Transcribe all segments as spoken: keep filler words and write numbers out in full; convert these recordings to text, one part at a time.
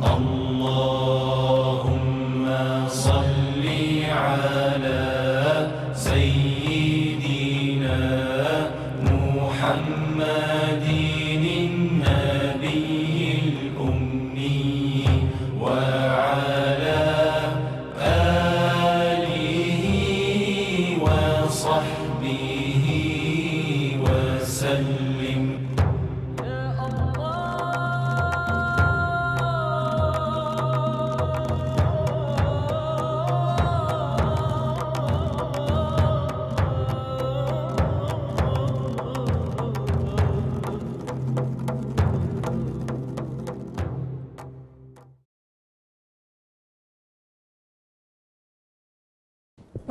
اللهم صل على سيدنا محمد النبي الأمي وعلى آله وصحبه وسلم.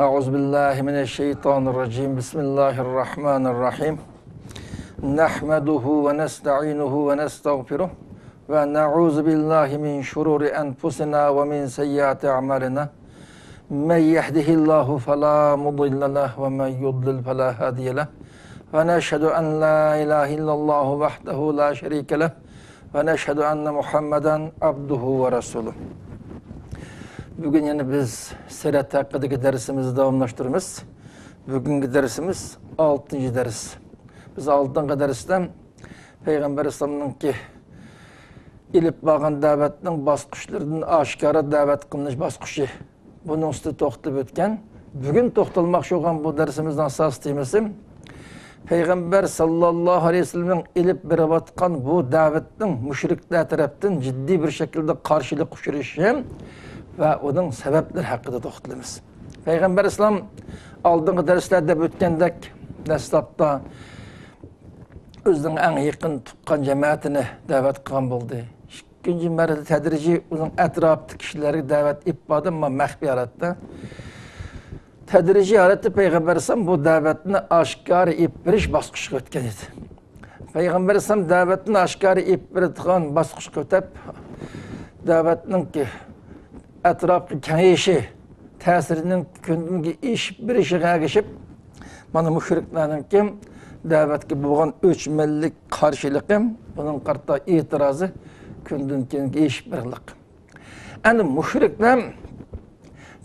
أعوذ بالله من الشيطان الرجيم. بسم الله الرحمن الرحيم. نحمده ونستعينه ونستغفره، ونعوذ بالله من شرور أنفسنا ومن سيئات أعمالنا. من يهده الله فلا مضل له، ومن يضلل فلا هادي له. ونشهد أن لا إله إلا الله وحده لا شريك له، ونشهد أن محمدا عبده ورسوله. بۈگۈن يەنە بىز سىرەت ھەققىدىكى دەرسىمىزنى داۋاملاشتۇرىمىز. بۈگۈنكى دەرسىمىز ئالتىنچى دەرس. بىز ئالدىنقى دەرستە پەيغەمبەر ئەلەيھىسسالامنىڭكى ئېلىپ بارغان دەۋەتنىڭ باسقۇچلىرىدىن ئاشكارا دەۋەت قىلىنىش باسقۇچى، بۇنىڭ ئۈستىدە توختىلىپ ئۆتكەن. بۈگۈن توختالماقچى بولغان بۇ دەرسىمىزنىڭ ئاساسىي تېمىسى پەيغەمبەر ساللاللاھۇ ئەلەيھى ۋەسەللەمنىڭ ئېلىپ بېرىۋاتقان بۇ دەۋەتنىڭ مۇشرىكلار تەرەپتىن جىددىي بىر شەكىلدە قارشىلىققا ئۇچرىشى ۋە ئۇنىڭ سەۋەبلىرى ھەققىدە توختىلىمىز. پەيغەمبەر ئەلەيھىسسالام ئالدىنقى دەرسلەردە دەپ ئۆتكەندەك، دەسلەپتە ئۆزىنىڭ ئەڭ يېقىن تۇغقان جەمەتىنى دەۋەت قىلغان بولدى. ئىككىنچى مەرھىلىدە تەدرىجىي ئۇنىڭ ئەتراپىدىكى كىشىلەرگە دەۋەت ئېلىپ باردى، ئەمما مەخپىي ھالەتتە. تەدرىجىي ھالەتتە پەيغەمبەر ئەلەيھىسسالام بۇ دەۋەتنى ئاشكارا ئېلىپ بېرىش باسقۇچىغا ئۆتكەن ئىدى. پەيغەمبەر ئەلەيھىسسالام دەۋەتنى ئاشكارا ئېلىپ بېرىدىغان باسقۇچقا ئۆتۈپ، دەۋەتنىڭكى ئەتراپقا كېڭىيىشى، تەسىرىنىڭ كۈندىن كۈنگە ئېشىپ بېرىشىغا ئەگىشىپ، مانا مۇشرىكلارنىڭكى دەۋەتكە بولغان ئۆچمەنلىك، قارشىلىقى، بۇنىڭغا قارىتا ئېتىرازى كۈندىن كۈنگە ئېشىپ بېرىلىق. ئەنە مۇشرىكلار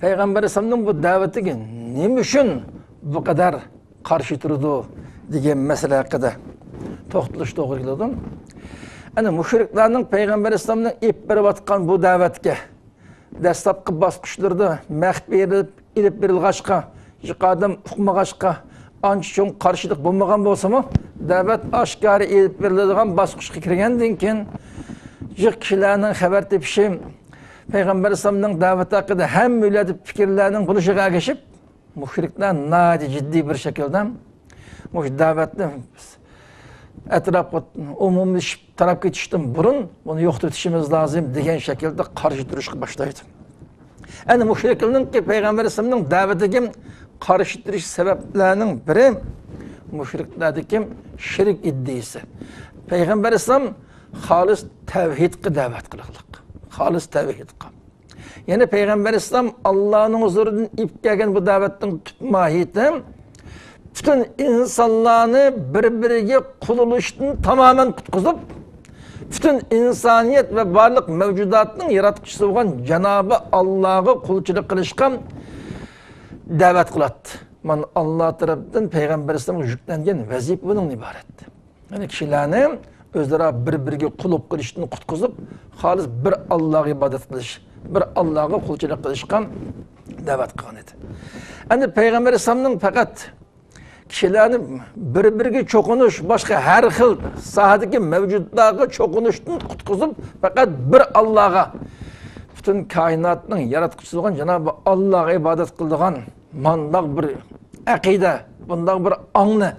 پەيغەمبەر ئەلەيھىسسالامنىڭ بۇ دەۋىتىگە نېمە ئۈچۈن بۇ قەدەر قارشى تۇرىدۇ دېگەن مەسىلە ھەققىدە توختىلىش توغرا كېلىدۇ. ئەنە مۇشرىكلارنىڭ پەيغەمبەر ئەلەيھىسسالامنىڭ ئېلىپ بېرىۋاتقان بۇ دەۋەتكە دەسلەپكى باسقۇچلىرىدا مەخپىي ئېلىپ، ئېلىپ بېرىلغاچقا، جىق ئادەم ئۇقمىغاچقا، ئانچە چوڭ قارشىلىق بولمىغان بولسىمۇ، دەۋەت ئاشكارا ئېلىپ بېرىلىدىغان باسقۇچقا كىرگەندىن كېيىن، جىق كىشىلەرنىڭ خەۋەر تېپىشى، پەيغەمبەر ئەلەيھىسسالامنىڭ دەۋىتى ھەققىدە ھەممە ئۆيلەردە پىكىرلەرنىڭ بولۇشىغا ئەگىشىپ، مۇشرىكلار ناھايىتى جىددىي بىر شەكىلدە مۇشۇ دەۋەتنى ئەتراپقا ئومۇملىشىپ تاراپ كېتىشتىن بۇرۇن بۇنى يوقىتىۋېتىشىمىز لازىم دېگەن شەكىلدە قارشى تۇرۇشقا باشلايدۇ. ئەنە مۇشرىكلارنىڭكى پەيغەمبەر ئەلەيھىسسالامنىڭ دەۋىتىگە قارشى تۇرۇش سەۋەبلەرنىڭ بىرى مۇشرىكلاردىكى شىرك ئىدىيىسى. پەيغەمبەر ئەلەيھىسسالام خالىس تەۋھىدقا دەۋەت قىلغانلىق. خالىس تەۋھىدقا. يەنى پەيغەمبەر ئەلەيھىسسالام ئاللانىڭ ھۇزۇرىدىن ئېلىپ كەلگەن بۇ دەۋەتنىڭ تۈپ ماھىيىتى پۈتۈن ئىنسانلارنى بىر-بىرىگە قۇللىشىشتىن تامامەن قۇتقۇزۇپ، پۈتۈن ئىنسانىيەت ۋە بارلىق مەۋجۇداتنىڭ ياراتقۇچىسى بولغان جانابى ئاللاغا قۇلچىلىق قىلىشقا دەۋەت قىلاتتى. مانا ئاللا تەرەپتىن پەيغەمبەر ئەلەيھىسسالامغا يۈكلەنگەن ۋەزىپە بۇنىڭدىن ئىبارەت. يەنى كىشىلەرنى ئۆزئارا بىر-بىرىگە قۇللۇق قىلىشتىن قۇتقۇزۇپ، خالىس بىر ئاللاغا ئىبادەت قىلىش، بىر ئاللاغا قۇلچىلىق قىلىشقا دەۋەت قىلغان ئىدى. ئەمدى پەيغەمبەر ئەلەيھىسسالامنىڭ پەقەت كىشىلەرنى بىر-بىرىگە چوقۇنۇش، باشقا ھەر خىل ساھەدىكى مەۋجۇدلارغا چوقۇنۇشتىن قۇتقۇزۇپ، پەقەت بىر ئاللاغا، پۈتۈن كائىناتنىڭ ياراتقۇچىسى بولغان جانابى ئاللاغا ئىبادەت قىلىدىغان مانداق بىر ئەقىدە، بۇنداق بىر ئاڭنى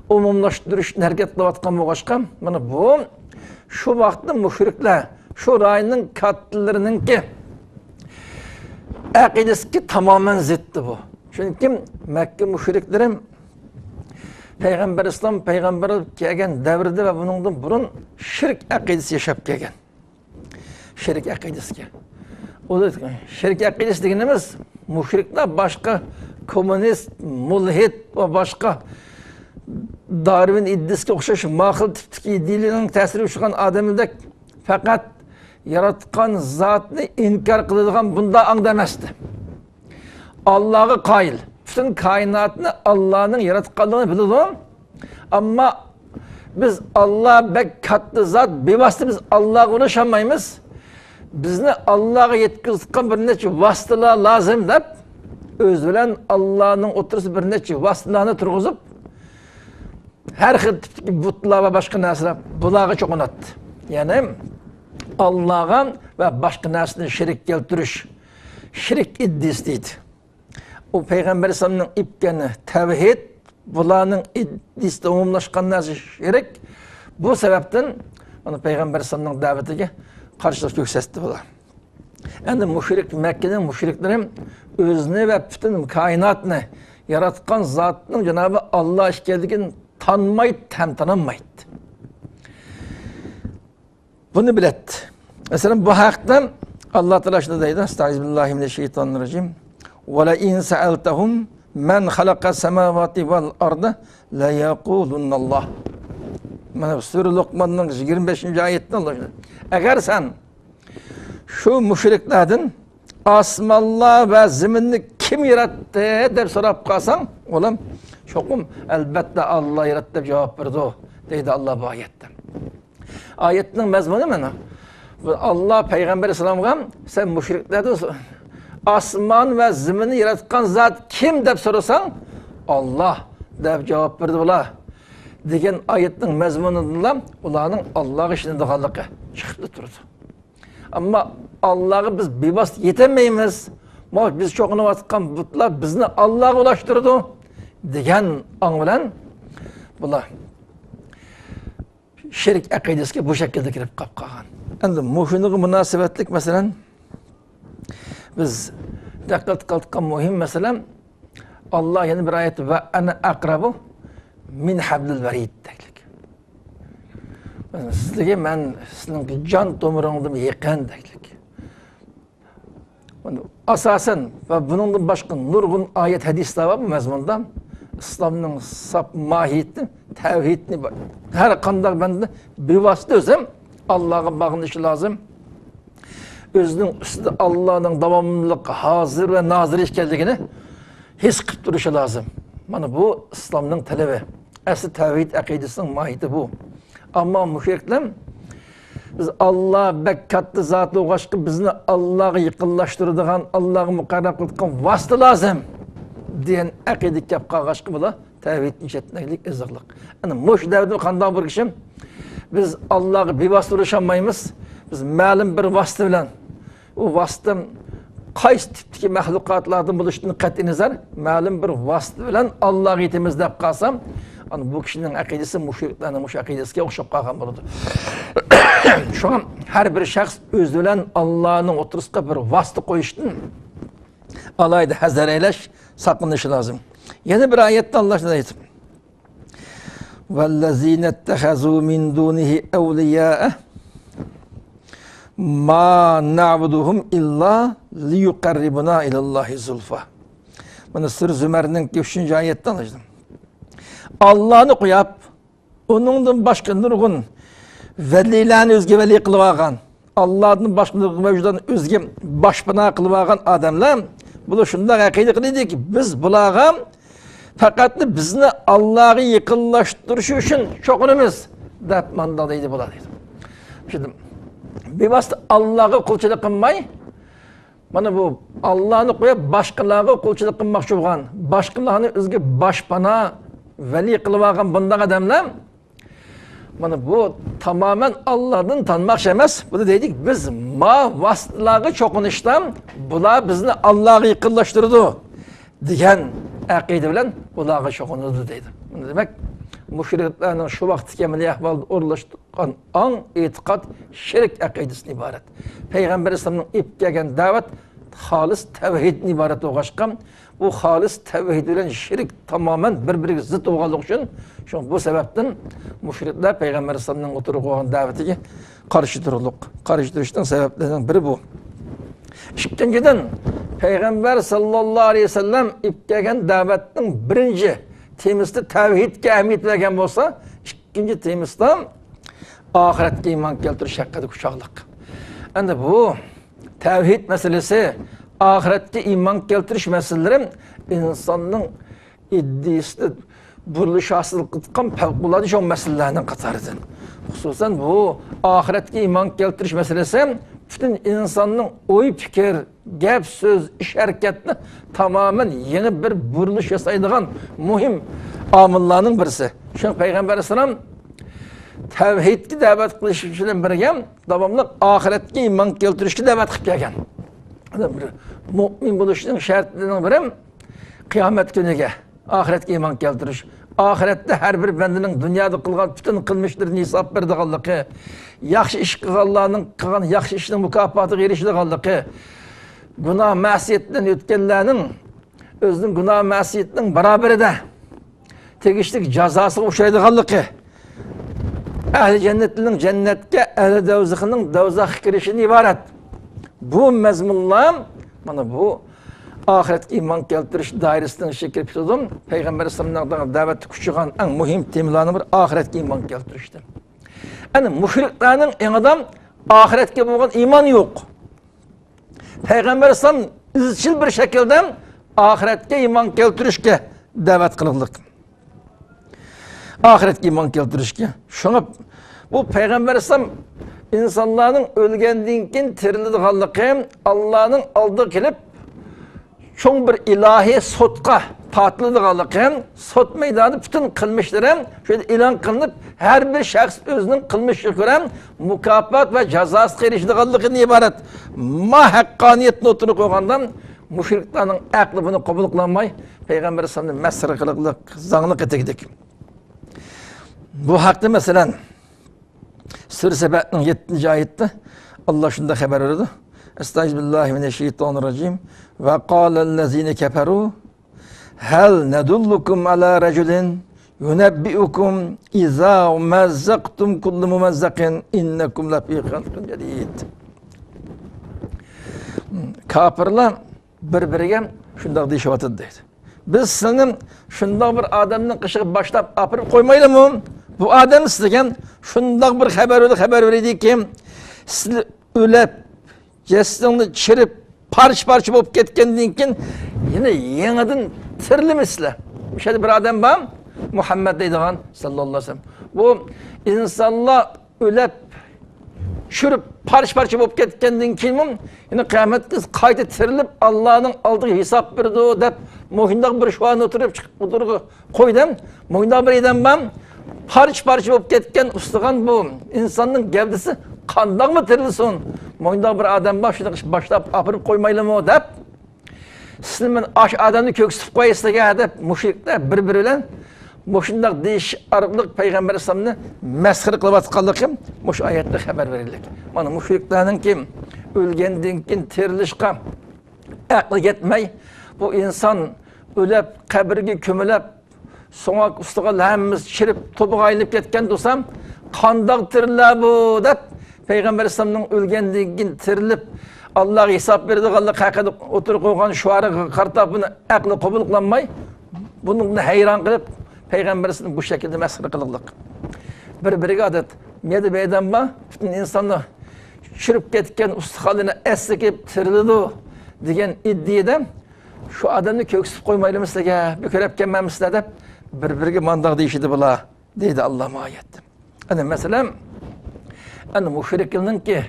ئومۇملاشتۇرۇشتىن ھەرىكەت قىلىۋاتقان بولغاچقا، مانا بۇ شۇ ۋاقىتتا مۇشرىكلار، شۇ رايوننىڭ كاتتىلىرىنىڭكى ئەقىدىسىگە تامامەن زىتتى بۇ. چۈنكى مەككە مۇشرىكلىرى پەيغەمبەر ئەلەيھىسسالام پەيغەمبەر بولۇپ كەلگەن دەۋردە ۋە بۇنىڭدىن بۇرۇن شىرك ئەقىدىسى ياشاپ كەلگەن. شىرك ئەقىدىسىگە. ئۇ شىرك ئەقىدىسى دېگىنىمىز مۇشرىكلار باشقا كوممۇنىست، مۇلھىد ۋە باشقا دارۋىن ئىدىيىسىگە ئوخشاش ماخىل تىپتىكى ئىدىيىلەرنىڭ تەسىرىگە ئۇچرىغان ئادەملەردەك پەقەت ياراتقان زاتنى ئىنكار قىلىدىغان بۇنداق ئاڭدا ئەمەستى. ئاللاغا قايىل. پۈتۈن كائىناتنى ئاللانىڭ ياراتقانلىقىنى بىلىدۇ. ئەمما بىز ئاللا بەك كاتتا زات، بىۋاسىتە بىز ئاللاغا ئۇلىشالمايمىز. بىزنى ئاللاغا يەتكۈزۈۋاتقان بىر نەچچە ۋاسىتىلار لازىم دەپ، ئۆزى بىلەن ئاللانىڭ ئوتتۇرىسىدا بىر نەچچە ۋاسىتىلارنى تۇرغۇزۇپ، ھەر خىل تىپتىكى بۇتلار ۋە باشقا نەرسىلەر بۇلارغا چوقۇناتتى. يەنى ئاللاغا ۋە باشقا نەرسىنى شېرىك كەلتۈرۈش، شېرىك ئىددىسى دەيدۇ. ئۇ پەيغەمبەر ئەلەيھىسسالامنىڭ ئېيتقان تەۋھىد، بۇلارنىڭ ئىددىسىدە ئومۇملاشقان نەرسە شېرىك. بۇ سەۋەبتىن مانا پەيغەمبەر ئەلەيھىسسالامنىڭ دەۋىتىگە قارشىلىق كۆرسەتتى بۇلار. ئەمدى مۇشرىك، مەككىنىڭ مۇشرىكلىرى ئۆزىنى ۋە پۈتۈن كائىناتنى ياراتقان زاتنىڭ جانابى ئاللا ئىكەنلىكىنى تانمايتتى ھەم تانالمايتتى. بۇنى بىلەتتى. مەسىلەن، بۇ ھەقتە ئاللا تائالا شۇنداق دەيدۇ، ئەستەئىزۇبىللاھىمىنەششەيتانىررەجىم. ۋەلەئىن سەئەلتەھۇم مەن خەلەقەسسەماۋاتى ۋەل ئەرزە لەيەقۇلۇننەللاھ. مانا سۈرە لۇقماننىڭ يىگىرمە بەشىنچى ئايىتىدە ئاللا شۇنداق. ئەگەر سەن شۇ مۇشرىكلاردىن ئاسمانلار ۋە زېمىننى كىم ياراتتى دەپ سوراپ قالساڭ، ئۇلار چوقۇم ئەلبەتتە ئاللا ياراتتى دەپ جاۋاب بېرىدۇ، دەيدۇ ئاللا بۇ ئايەتتە. ئايەتنىڭ مەزمۇنى مانا. بۇ ئاللا پەيغەمبەر ئەلەيھىسسالامغا سەن مۇشرىكلاردىن سو-، ئاسمان ۋە زېمىننى ياراتقان زات كىم دەپ سورىساڭ، ئاللا دەپ جاۋاب بېرىدۇ بۇلار، دېگەن ئايەتنىڭ مەزمۇنىدىنلا ئۇلارنىڭ ئاللاغا ئىشىنىدىغانلىقى چىقىپ تۇرىدۇ. ئەمما ئاللاغا بىز بىۋاسىتە يېتەلمەيمىز. ماۋۇ بىز چوقۇنۇۋاتقان بۇتلار بىزنى ئاللاغا ئۇلاشتۇرىدۇ، دېگەن ئاڭ بىلەن بۇلار شېرىك ئەقىدىسىگە بۇ شەكىلدە كىرىپ قاپ قالغان. ئەمدى مۇشۇنىڭغا مۇناسىۋەتلىك، مەسىلەن، بىز دىققەت قىلىۋاتقان مۇھىم مەسىلە، ئاللا يەنە بىر ئايەتتە، ۋە ئەنە ئەقرەبۇ مىن ھەبلىل ۋەرىد دەيدىكەن. سىزگە مەن سىزنىڭ جان تومۇرۇڭدىن يېقىن دەيدىكەن. ئاساسەن ۋە بۇنىڭدىن باشقا نۇرغۇن ئايەت، ھەدىسلەر بار بۇ مەزمۇندا. ئىسلامنىڭ ساپ ماھىيىتى، تەۋھىدنى ھەر قانداق بەندە بىۋاسىتە ئۆزى ئاللاغا باغلىنىشى لازىم. ئۆزىنىڭ ئۈستىدە ئاللانىڭ داۋاملىق ھازىر ۋە نازىر ئىكەنلىكىنى ھېس قىلىپ تۇرۇشى لازىم. مانا بۇ ئىسلامنىڭ تەلىپى. ئەسلى تەۋھىد ئەقىدىسىنىڭ ماھىيىتى بۇ. ئەمما مۇشرىكلار، بىز ئاللا بەك كاتتا زات بولغاچقا، بىزنى ئاللاغا يېقىنلاشتۇرىدىغان، ئاللاغا مۇقەررەب قىلىدىغان ۋاسىتە لازىم، دېگەن ئەقىدىگە كەپ قالغاچقا، بۇلار تەۋھىدتىن چەتنەكلىك، ئېزىقلىق. ئەنە مۇشۇ دەۋردە قانداق بىر كىشى، بىز ئاللاغا بىۋاسىتە ئېرىشەلمەيمىز، بىز مەلۇم بىر ۋاسىتە بىلەن، ئۇ ۋاسىتە قايسى تىپتىكى مەخلۇقاتلاردىن بولۇشىدىن قەتئىينەزەر، مەلۇم بىر ۋاسىتە بىلەن ئاللاغا يېتىمىز دەپ قالسا، ئەنە بۇ كىشىنىڭ ئەقىدىسى مۇشرىكلارنىڭ مۇشۇ ئەقىدىسىگە ئوخشاپ قالغان بولىدۇ. شۇڭا ھەر بىر شەخس ئۆزى بىلەن ئاللانىڭ ئوتتۇرىسىغا بىر ۋاسىتە قويۇشتىن ئالاھىدە ھەزەر ئەيلەش، ساقلىنىشى لازىم. يەنە بىر ئايەتتە ئاللا شۇنداق ئېيتىپ، ۋەللەزىنەتتەخەزۇ مىن دۇنىھى ئەۋلىيائە ما نەئبۇدۇھۇم ئىللا لىيۇقەررىبۇنا ئىلەللاھى زۇلفا. مانا سۈرە زۇمەرنىڭ ئۈچىنچى ئايەتتە ئاللا شۇنداق. ئاللانى قويۇپ، ئۇنىڭدىن باشقا نۇرغۇن ۋەلىلەرنى ئۆزىگە ۋەلى قىلىپ ئالغان، ئاللادىن باشقا نۇرغۇن مەۋجۇدلارنى ئۆزىگە باشپانا قىلىپ ئالغان ئادەملەر، بۇلار شۇنداق ئەقىدە قىلىدۇكى، بىز بۇلارغا پەقەتلا بىزنى ئاللاغا يېقىنلاشتۇرۇشى ئۈچۈن چوقۇنىمىز، دەپ مانداق دەيدۇ بۇلار، دەيدۇ. شۇنداق بىۋاسىتە ئاللاغا قۇلچىلىق قىلماي، مانا بۇ ئاللانى قويۇپ، باشقىلارغا قۇلچىلىق قىلماقچى بولغان، باشقىلارنى ئۆزىگە باشپانا، ۋەلى قىلىپ ئالغان بۇنداق ئادەملەر، مانا بۇ تامامەن ئاللادىن تانماقچى ئەمەس. بۇنى دەيدۇ، بىز ما ۋاسىتىلارغا چوقۇنۇشتا بۇلار بىزنى ئاللاغا يېقىنلاشتۇرىدۇ، دېگەن ئەقىدە بىلەن بۇلارغا چوقۇنىدۇ دەيدۇ. دېمەك، مۇشرىكلارنىڭ شۇ ۋاقىتتىكى ئەمەلىي ئەھۋالدا ئورۇنلاشتۇرغان ئاڭ، ئېتىقاد شېرىك ئەقىدىسىدىن ئىبارەت. پەيغەمبەر ئەلەيھىسسالامنىڭ ئېلىپ كەلگەن دەۋەت خالىس تەۋھىدتىن ئىبارەت بولغاچقا، بۇ خالىس تەۋھىد بىلەن شېرىك تامامەن بىر-بىرىگە زىت بولغانلىقى ئۈچۈن، شۇڭا بۇ سەۋەبتىن مۇشرىكلار پەيغەمبەر ئەلەيھىسسالامنىڭ ئوتتۇرىغا قويغان دەۋىتىگە قارشى تۇرۇلۇق. قارشى تۇرۇشنىڭ سەۋەبلىرىنىڭ بىرى بۇ. ئىككىنچىدىن، پەيغەمبەر ساللاللاھۇ ئەلەيھى ۋەسەللەم ئېلىپ كەلگەن دەۋەتنىڭ بىرىنچى تېمىسىدا تەۋھىدكە ئەھمىيەت بەرگەن بولسا، ئىككىنچى تېمىسىدا ئاخىرەتكە ئىمان كەلتۈرۈش ھەققىدە خۇشاللىق. ئەمدى بۇ تەۋھىد مەسىلىسى، ئاخىرەتكە ئىمان كەلتۈرۈش مەسىلىلىرى ئىنساننىڭ ئىدىيىسىدە بۇرۇلۇش ھاسىل قىلىۋاتقان پەۋقۇلئاددە چوڭ مەسىلىلەرنىڭ قاتارىدىن. خۇسۇسەن، بۇ ئاخىرەتكە ئىمان كەلتۈرۈش مەسىلىسى پۈتۈن ئىنساننىڭ ئوي-پىكىر، گەپ-سۆز، ئىش-ھەرىكەتنى تامامەن يېڭى بىر بۇرۇلۇش ياسايدىغان مۇھىم ئامىللارنىڭ بىرسى. شۇڭا پەيغەمبەر ئەلەيھىسسالام تەۋھىدكە دەۋەت قىلىش بىلەن بىرگە، داۋاملىق ئاخىرەتكە ئىمان كەلتۈرۈشكە دەۋەت قىلىپ كەلگەن. بىر مۇئمىن بولۇشنىڭ شەرتلىرىنىڭ بىرى قىيامەت كۈنىگە، ئاخىرەتكە ئىمان كەلتۈرۈش. ئاخىرەتتە ھەر بىر بەندىنىڭ دۇنيادا قىلغان پۈتۈن قىلمىشلىرىنى ھېساب بېرىدىغانلىقى، ياخشى ئىش قىلغانلارنىڭ قىلغان ياخشى ئىشىنىڭ مۇكاپاتىغا ئېرىشىدىغانلىقى، گۇناھ مەسىيەتتىن ئۆتكەنلەرنىڭ ئۆزىنىڭ گۇناھ مەسىيىتىنىڭ باراۋىرىدە تېگىشلىك جازاسىغا ئۇچرايدىغانلىقى، ئەھلى جەننەتنىڭ جەننەتكە، ئەھلى دوزاخنىڭ دوزاخقا كىرىشىدىن ئىبارەت. بۇ مەزمۇنلار مانا بۇ ئاخىرەتكە ئىمان كەلتۈرۈش دائىرىسىنىڭ ئىچىگە كىرىپ كېتىدۇ. پەيغەمبەر ئەلەيھىسسالامنىڭ دەۋەتتە كۈچىغان ئەڭ مۇھىم تېمىلارنىڭ بىرى ئاخىرەتكە ئىمان كەلتۈرۈشتە. ئەنە مۇشرىكلارنىڭ ئېڭىدا ئاخىرەتكە بولغان ئىمان يوق. پەيغەمبەر ئەلەيھىسسالام ئىزچىل بىر شەكىلدە ئاخىرەتكە ئىمان كەلتۈرۈشكە دەۋەت قىلغانلىق. ئاخىرەتكە ئىمان كەلتۈرۈشكە. شۇڭا بۇ پەيغەمبەر ئەلەيھىسسالام ئىنسانلارنىڭ ئۆلگەندىن كېيىن تىرىلىدىغانلىقى، ئاللانىڭ ئالدىغا كېلىپ، چوڭ بىر ئىلاھىي سوتقا تارتىلىدىغانلىقى، سوت مەيدانىدا پۈتۈن قىلمىشلىرى شۇ يەردە ئېلان قىلىنىپ، ھەر بىر شەخس ئۆزىنىڭ قىلمىشىغا كۆرە مۇكاپات ۋە جازاسىغا ئېرىشىدىغانلىقىدىن ئىبارەت ما ھەققانىيەتنى ئوتتۇرىغا قويغاندا، مۇشرىكلارنىڭ ئەقلى بۇنى قوبۇل قىلالماي، پەيغەمبەر ئەلەيھىسسالامنى مەسخىرە قىلغانلىق، زاڭلىق ئېتىگىدەك. بۇ ھەقتە، مەسىلەن، سۈرە سەبەنىڭ يەتتىنچى ئايىتىدە ئاللا شۇنداق خەۋەر بېرىدۇ. ئەستەئىزۇبىللاھىمىنەششەيتانىررەجىم. ۋە قالەللەزىنە كەفەرۇ ھەل نەدۇللۇكۇم ئەلا رەجۇلىن يۇنەببىئۇكۇم ئىزا مەززەقتۇم كۇللە مۇمەززەقىن ئىننەكۇم لەفى خەلقىن جەدىد. كاپىرلار بىر-بىرىگە شۇنداق دېيىشىۋاتىدۇ دەيدۇ. بىز سىلىنى شۇنداق بىر ئادەمنىڭ قېشىغا باشلاپ ئاپىرىپ قويمايلىمۇ؟ بۇ ئادەم سىزگە شۇنداق بىر خەۋەر، خەۋەر بېرىدىكى، سىز ئۆلۈپ، جەسىتىڭلار چىرىپ، پارچە-پارچە بولۇپ كەتكەندىن كېيىن يەنە يېڭىدىن تىرىلىمىسىلەر. مۇشۇ يەردە بىر ئادەم بار، مۇھەممەد دەيدىغان، ساللاللاھۇ ئەلەيھى ۋەسەللەم. بۇ ئىنسانلار ئۆلۈپ، چىرىپ، پارچە-پارچە بولۇپ كەتكەندىن كېيىنمۇ يەنە قىيامەت كۈنى قايتا تىرىلىپ، ئاللانىڭ ئالدىغا ھېساب بېرىدۇ دەپ، مۇشۇنداق بىر شوئارنى ئوتتۇرىغا چىق-، ئوتتۇرىغا قويدۇم. مۇشۇنداق بىر ئادەم بار، پارچە-پارچە بولۇپ كەتكەن ئۇستىخان بۇ ئىنساننىڭ گەۋدىسى قانداقمۇ تىرىلسۇن؟ مۇشۇنداق بىر ئادەم بار، شۇنداق باشلاپ ئاپىرىپ قويمايلىمۇ دەپ، سىلەر مەن ئاشۇ ئادەمنى كۆكسىتىپ قوياي سىلەرگە دەپ، مۇشرىكلار بىر-بىرى بىلەن مۇشۇنداق دېيىش ئارقىلىق پەيغەمبەر ئەلەيھىسسالامنى مەسخىرە قىلىۋاتقانلىقى مۇشۇ ئايەتتە خەۋەر بېرىلدى. مانا مۇشرىكلارنىڭكى ئۆلگەندىن كېيىن تىرىلىشقا ئەقلى يەتمەي، بۇ ئىنسان ئۆلۈپ، قەبرىگە كۆمۈلۈپ، سۆڭەك ئۈستىگە ھەممىسى چىرىپ، توپىغا ئايلىنىپ كەتكەن تۇرسا، قانداق تىرىلە بۇ دەپ، پەيغەمبەر ئەلەيھىسسالامنىڭ ئۆلگەندىن كېيىن تىرىلىپ، ئاللاغا ھېساب بېرىدىغانلىقى ھەققىدە ئوتتۇرىغا قويغان شوئارىغا قارىتا بۇنى ئەقلى قوبۇل قىلالماي، بۇنىڭدىن ھەيران قېلىپ، پەيغەمبەر ئەلەيھىسسالامنى بۇ شەكىلدە مەسخىرە قىلغانلىق. بىر-بىرىگە ئادەت، مەيدە بىر ئادەم بار، پۈتۈن ئىنساننى چىرىپ كەتكەن ئۇستىخانلىرىنى ئەسلىگە كېلىپ تىرىلىدۇ دېگەن ئىدىيەدە، شۇ ئادەمنى كۆكسىتىپ قويمايلىمۇ سىلەرگە، بىكۆرۈپ كەلمەممۇ سىلەر دەپ، بىر-بىرىگە مانداق دېيىشىدۇ بۇلار، دەيدۇ ئاللا بۇ ئايەتتە. ئەنە مەسىلەن، ئەنە مۇشرىكنىڭكى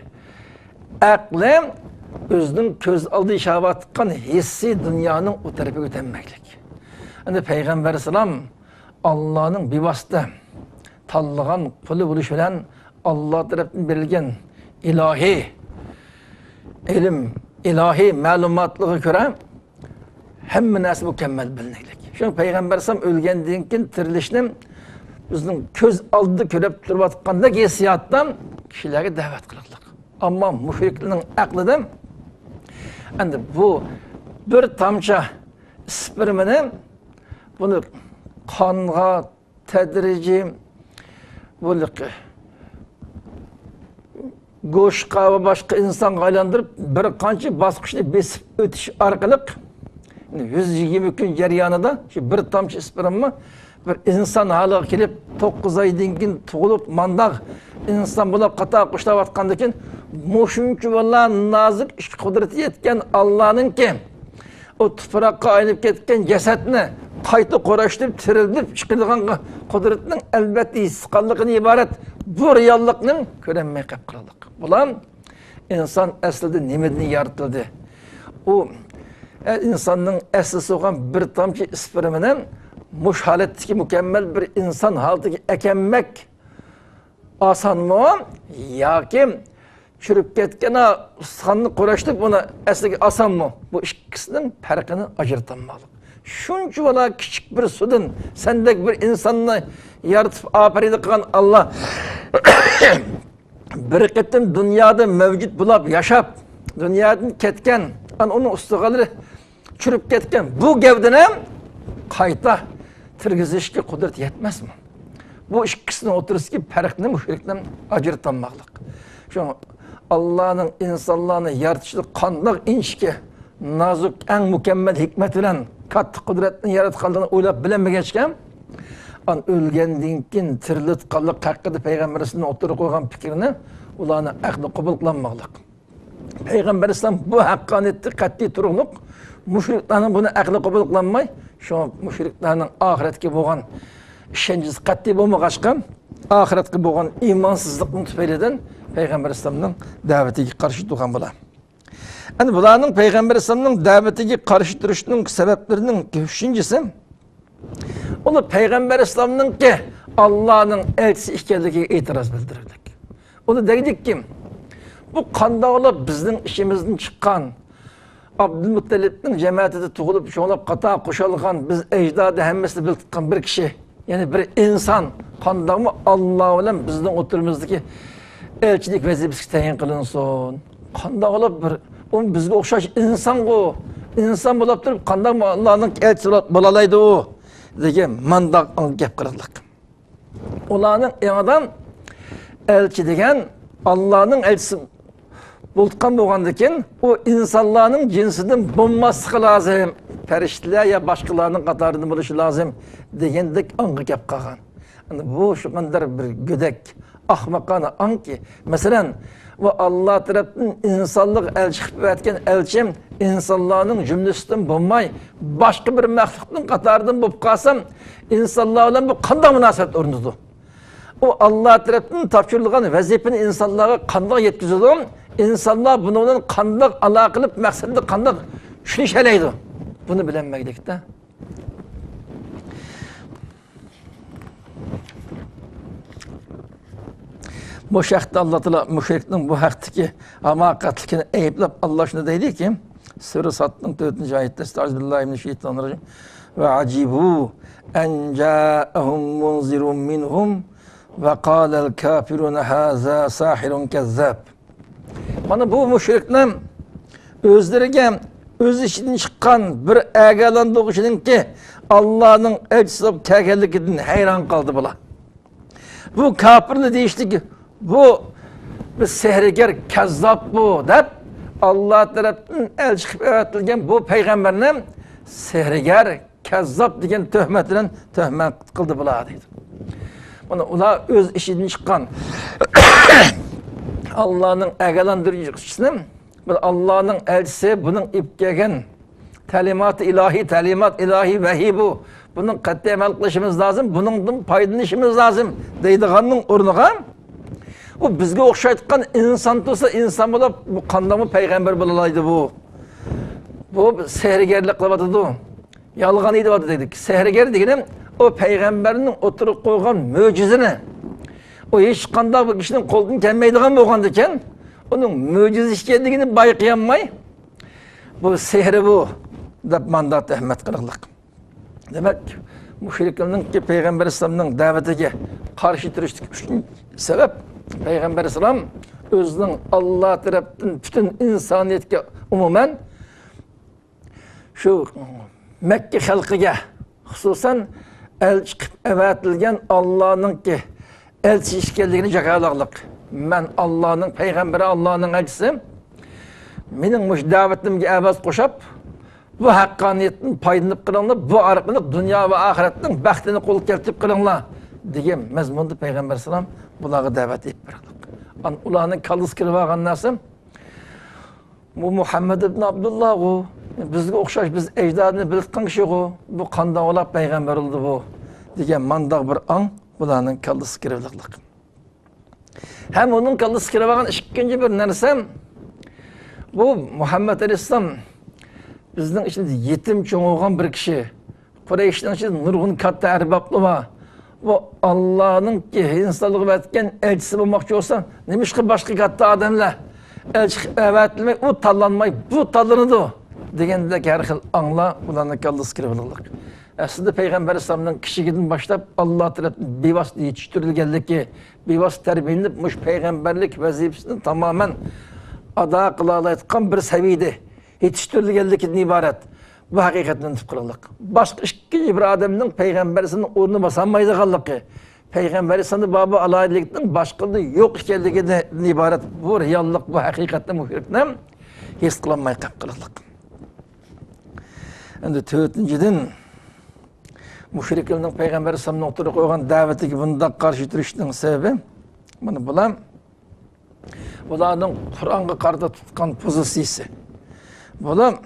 ئەقلى ئۆزىنىڭ كۆز ئالدىدا ياشاۋاتقان ھېسسىي دۇنيانىڭ ئۇ تەرىپىگە ئۆتەلمەكلىك. ئەنە پەيغەمبەر ئەلەيھىسسالام ئاللانىڭ بىۋاسىتە تاللىغان قۇلى بولۇش بىلەن ئاللا تەرەپتىن بېرىلگەن ئىلاھىي ئىلىم، ئىلاھىي مەلۇماتلىقىغا كۆرە ھەممە نەرسە مۇكەممەل بىلىنىگلىك. شۇڭا پەيغەمبەر ئەلەيھىسسالام ئۆلگەندىن كېيىن تىرىلىشنى بىزنىڭ كۆز ئالدىدا كۆرۈپ تۇرۇۋاتقاندەك ھېسسىياتتا كىشىلەرگە دەۋەت قىلىقلىق. ئەمما مۇشرىكلارنىڭ ئەقلىدە ئەمدى بۇ بىر تامچە ئىسپېرمىنى بۇنى قانغا تەدرىجىي بۇ گوشتقا ۋە باشقا ئىنسانغا ئايلاندۇرۇپ، بىر قانچە باسقۇچنى بېسىپ ئۆتۈش ئارقىلىق، يۈز يىگىرمە كۈن جەريانىدا شۇ بىر تامچە ئىسپېرما بىر ئىنسان ھالىغا كېلىپ، توققۇز ئايدىن كېيىن تۇغۇلۇپ، مانداق ئىنسان بولۇپ، قاتار قۇشلاۋاتقاندىن كېيىن، مۇشۇنچىۋالا نازۇك ئىش قۇدرىتى يەتكەن ئاللانىڭكى ئۇ تۇپراققا ئايلىنىپ كەتكەن جەسەتنى قايتا قۇراشتۇرۇپ، تىرىلتىپ چىقىدىغان قۇدرىتىنىڭ ئەلۋەتتە ھېس قىلغانلىقىدىن ئىبارەت بۇ رېئاللىقنى كۆرەلمەي قېلىپ قالدۇق. بۇلار ئىنسان ئەسلىدە نېمىدىن يارىتىلدى؟ ئۇ، ئە، ئىنساننىڭ ئەسلىسى بولغان بىر تامچە ئىسپېرمىنى مۇشۇ ھالەتتىكى مۇكەممەل بىر ئىنسان ھالىتىگە ئەكەلمەك ئاسانمۇ ياكى چۈرۈپ كەتكەن ئۇستىخاننى قۇراشتۇرۇپ ئۇنى ئەسلىگە ئالساممۇ؟ بۇ ئىككىسىنىڭ پەرقىنى ئاجرىتالماقلىق. شۇنچىۋالا كىچىك بىر سۇدىن سەندەك بىر ئىنساننى يارىتىپ ئاپىرىدە قىلغان ئاللا بىر قېتىم دۇنيادا مەۋجۇت بولاپ ياشاپ، دۇنيادىن كەتكەن، ئان ئۇنىڭ ئۇستىخانلىرى چۈرۈپ كەتكەن بۇ گەۋدىنى قايتا تىرگۈزۈشكە قۇدرەت يەتمەسمۇ؟ بۇ ئىككىسىنىڭ ئوتتۇرىسىدىكى پەرقنى مۇشرىكلار ئاجرىتالماقلىق. شۇ ئاللانىڭ ئىنسانلارنى يارىتىشىدا قانداق ئىنچىكە، نازۇك، ئەڭ مۇكەممەل ھېكمەت بىلەن كاتتا قۇدرەتنى ياراتقانلىقىنى ئويلاپ بىلەلمىگەچكە، ئان ئۆلگەندىن كېيىن تىرىلىۋاتقانلىق ھەققىدە پەيغەمبەر ئەلەيھىسسالام ئوتتۇرىغا قويغان پىكىرنى ئۇلارنىڭ ئەقلى قوبۇل قىلالماقلىق. پەيغەمبەر ئەلەيھىسسالام بۇ ھەققانىيەتتە قەتئىي تۇرۇقلۇق، مۇشرىكلارنىڭ بۇنى ئەقلى قوبۇل قىلالماي، شۇڭا مۇشرىكلارنىڭ ئاخىرەتكە بولغان ئىشەنچىسى قەتئىي بولمىغاچقا، ئاخىرەتكە بولغان ئىمانسىزلىقنىڭ تۈپەيلىدىن پەيغەمبەر ئەلەيھىسسالامنىڭ دەۋىتىگە قارشى تۇرغان بۇلار. ئەنە بۇلارنىڭ پەيغەمبەر ئەلەيھىسسالامنىڭ دەۋىتىگە قارشى تۇرۇشىنىڭ سەۋەبلىرىنىڭ ئۈچىنچىسى، ئۇلار پەيغەمبەر ئەلەيھىسسالامنىڭكى ئاللانىڭ ئەلچىسى ئىكەنلىكىگە ئېتىراز بىلدۈردى. ئۇلار دېگەنكى، بۇ قانداقلا بىزنىڭ ئىچىمىزدىن چىققان ئابدۇلمۇتتەلىپنىڭ جەمەتىدە تۇغۇلۇپ، شۇڭلاپ قاتار قوشۇلغان، بىز ئەجدادى ھەممىسىنى بىلىپ تۇتقان بىر كىشى، يەنى بىر ئىنسان قانداقمۇ ئاللا بىلەن بىزنىڭ ئوتتۇرىمىزدىكى ئەلچىلىك ۋەزىپىسىگە تەيىن قىلىنسۇن؟ قانداق بولۇپ بىر، ئۇ بىزگە ئوخشاش ئىنسانغۇ، ئىنسان بولۇپ تۇرۇپ قانداقمۇ ئاللانىڭ ئەلچىسى بولالايدۇ؟ دېگەن مانداق گەپ قىلىدىلار. ئۇلارنىڭ ئېڭىدا ئەلچى دېگەن ئاللانىڭ ئەلچىسى بولغان بولغاندىكىن، ئۇ ئىنسانلارنىڭ جىنسىدىن بولماسلىقى لازىم، پەرىشتىلەر يا باشقىلارنىڭ قاتارىدىن بولۇشى لازىم دېگەندەك ئاڭغا كەپ قالغان. ئەنە بۇ شۇ قەدەر بىر گۆدەك، ئاخمىقانە ئاڭكى، مەسىلەن، ۋە ئاللا تەرەپتىن ئىنسانلىق ئەلچى قىلىپ ئەۋەتكەن ئەلچىم ئىنسانلارنىڭ جۈملىسىدىن بولماي، باشقا بىر مەخلۇقنىڭ قاتارىدىن بولۇپ قالسام، ئىنسانلار بىلەن بۇ قانداق مۇناسىۋەت ئورنىتىدۇ؟ ئۇ ئاللا تەرەپتىن تاپشۇرۇلغان ۋەزىپىنى ئىنسانلارغا قانداق يەتكۈزىدۇ؟ ئىنسانلار بۇنىڭ بىلەن قانداق ئالاقىلىنىپ، مەقسەتنى قانداق چۈشىنىشەلەيدۇ؟ بۇنى بىلەلمەيدۇ-دە. مۇشۇ ھەقتە ئاللا تائالا مۇشرىكنىڭ بۇ ھەقتىكى ھاماقەتلىكىنى ئەيىبلەپ، ئاللا شۇنداق دەيدىكى، سۈرە سادنىڭ تۆتىنچى ئايىتىدە، ئەستەئىزۇبىللاھىمىنەششەيتانىررەجىم. ۋە ئەجىبۇ ئەن جائەھۇم مۇنزىرۇن مىنھۇم ۋە قالەل كافىرۇنە ھازا ساھىرۇن كەززاب. مانا بۇ مۇشرىكلار ئۆزلىرىگە ئۆز ئىچىدىن چىققان بىر ئاگاھلاندۇرغۇچىنىڭكى ئاللانىڭ ئەلچىسى بولۇپ كەلگەنلىكىدىن ھەيران قالدى بۇلار. بۇ كاپىرلار دېيىشلىك، بۇ بىر سېھىرگەر، كەززاب بۇ دەپ، ئاللا تەرەپتىن ئەلچى قىلىپ ئەۋەتىلگەن بۇ پەيغەمبەرنى سېھىرگەر، كەززاب دېگەن تۆھمەت بىلەن تۆھمەت قىلدى بۇلار دەيدۇ. مانا ئۇلار ئۆز ئىچىدىن چىققان ئاللانىڭ ئاگاھلاندۇرغۇچىسىنى، بۇ ئاللانىڭ ئەلچىسى، بۇنىڭ ئېلىپ كەلگەن تەلىماتى ئىلاھىي، تەلىمات ئىلاھىي ۋەھىي بۇ. بۇنىڭ قەتئىي ئەمەل قىلىشىمىز لازىم، بۇنىڭدىن پايدىلىنىشىمىز لازىم دەيدىغاننىڭ ئورنىغا، ئۇ بىزگە ئوخشايدىغان ئىنسان تۇرسا، ئىنسان بولۇپ، بۇ قانداقمۇ پەيغەمبەر بولالايدۇ بۇ؟ بۇ سېھىرگەرلىك قىلىۋاتىدۇ. يالغان ئېيتىۋاتىدۇ دېدۇق. سېھىرگەر دېگىنى ئۇ پەيغەمبەرنىڭ ئوتتۇرىغا قويغان مۆجىزىنى، ئۇ ھېچقانداق بىر كىشىنىڭ قولىدىن كەلمەيدىغان بولغاندىكىن، ئۇنىڭ مۆجىزە ئىكەنلىكىنى بايقىيالماي، بۇ سېھرى بۇ دەپ مانداق تۆھمەت قىلىقلىق. دېمەك، مۇشرىكلارنىڭكى پەيغەمبەر ئەلەيھىسسالامنىڭ دەۋىتىگە قارشى تۇرۇشتىكى ئۈچىنچى سەۋەب، پەيغەمبەر ئەلەيھىسسالام ئۆزىنىڭ ئاللا تەرەپتىن پۈتۈن ئىنسانىيەتكە ئومۇمەن شۇ مەككە خەلقىگە خۇسۇسەن ئەلچى قىلىپ ئەۋەتىلگەن ئاللانىڭكى ئەلچىسى ئىكەنلىكىنى جاكارلاقلىق. مەن ئاللانىڭ پەيغەمبىرى، ئاللانىڭ ئەلچىسى. مېنىڭ مۇشۇ دەۋىتىمگە ئاۋاز قوشۇپ، بۇ ھەققانىيەتتىن پايدىلىنىپ قېلىڭلار، بۇ ئارقىلىق دۇنيا ۋە ئاخىرەتنىڭ بەختىنى قولغا كەلتۈرۈپ قېلىڭلار، دېگەن مەزمۇندا پەيغەمبەر ئەلەيھىسسالام بۇلارغا دەۋەت ئېلىپ بېرىدۇ. ئان-، ئۇلارنىڭ كاللىسى كىرىپ ئالغان نەرسە، بۇ مۇھەممەد ئىبن ئابدۇللاغۇ، بىزگە ئوخشاش، بىز ئەجدادىنى بىلىدىغان كىشىغۇ، بۇ قانداق بولاپ پەيغەمبەر بولدى بۇ، دېگەن مانداق بىر ئاڭ بۇلارنىڭ كاللىسىغا كىرىۋېلىقلىق. ھەم ئۇنىڭ كاللىسىغا كىرىۋالغان ئىككىنچى بىر نەرسە، بۇ مۇھەممەد ئەلەيھىسسالام بىزنىڭ ئىچىمىزدە يېتىم چوڭ بولغان بىر كىشى. قۇرەيشنىڭ ئىچىدە نۇرغۇن كاتتا ئەربابلار بار. بۇ ئاللانىڭكى ھىندىستانغا ئەۋەتكەن ئەلچىسى بولماقچى بولسا، نېمىشقا باشقا كاتتا ئادەملەر ئەلچى قىلىپ ئەۋەتىلمەي، ئۇ تاللانماي، بۇ تاللىنىدۇ دېگەندەك ھەر خىل ئاڭلار ئۇلارنىڭ كاللىسىغا كىرىۋېلىقلىق. ئەسلىدە پەيغەمبەر ئەلەيھىسسالامنىڭ كىچىكىدىن باشلاپ ئاللا تەرەپتىن بىۋاسىتە يېتىشتۈرۈلگەنلىكى، بىۋاسىتە تەربىيەلىنىپ، مۇشۇ پەيغەمبەرلىك ۋەزىپىسىنى تامامەن ئادا قىلالايدىغان بىر سەۋىيىدە يېتىشتۈرۈلگەنلىكىدىن ئىبارەت. بۇ ھەقىقەتنى ئۇنتۇپ قالغانلىق. باشقا ئىككىنچى بىر ئادەمنىڭ پەيغەمبەر ئەلەيھىسسالامنىڭ ئورنىنى باسالمايدىغانلىقى، پەيغەمبەر ئەلەيھىسسالامدا بار بۇ ئالاھىدىلىكنىڭ باشقىلاردا يوق ئىكەنلىكىدىن ئىبارەت بۇ رېئاللىق، بۇ ھەقىقەتنى مۇشرىكلار ھېس قىلالماي قېلىپ قالغانلىق. ئەمدى تۆتىنچىدىن، مۇشرىكلارنىڭ پەيغەمبەر ئەلەيھىسسالامنىڭ ئوتتۇرىغا قويغان دەۋىتىگە بۇنداق قارشى تۇرۇشنىڭ سەۋەبى، مانا بۇلار، بۇلارنىڭ قۇرئانغا قارىتا تۇتقان پوزىتسىيىسى. بۇلار